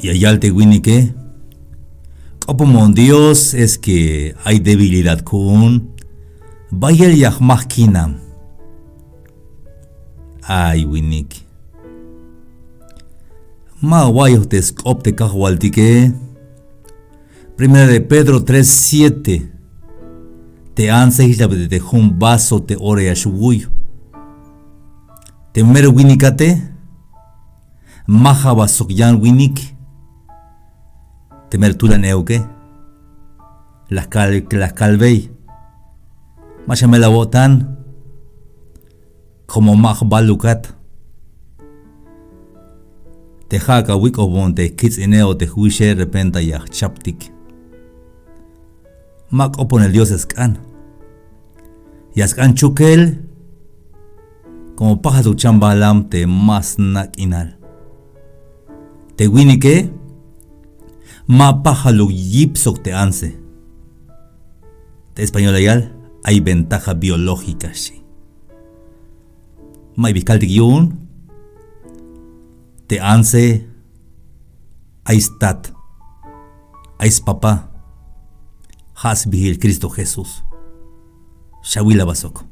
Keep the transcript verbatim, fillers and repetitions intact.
Ya yal te winike: k'opomon Dios, es que ay debilidad ku'un, bayel ya jmaj kinam. Ay winik, ma awa'iyoj te sk'op te Kajwaltike. Primera de Pedro tres siete: te antse jich la bit'il te jun vaso te ora ya xwuy. Te mero winikate ma ja' ba sok yan winik. Te mero tulan euke, la jkal, la jkalbey: ma xamel awo'tan, como ma jbalukat. Te ja'ak awik'ojbon te jkitz'ine o te jwixe, repenta ya jchaptik. Ma k'oponel Diose sk'an. Ya sk'an chukel, como pajaluk chambalam te ma sna' k'inal. Te winike ma pajaluk yip sok te antse. Te español la yal: ay ventaja biológica, xchi. Ma'yuk bi jkaltik yu'un. Te antse ay stat, ay spapa, ja' sbiil Cristo Jesús. Xawil aba sok.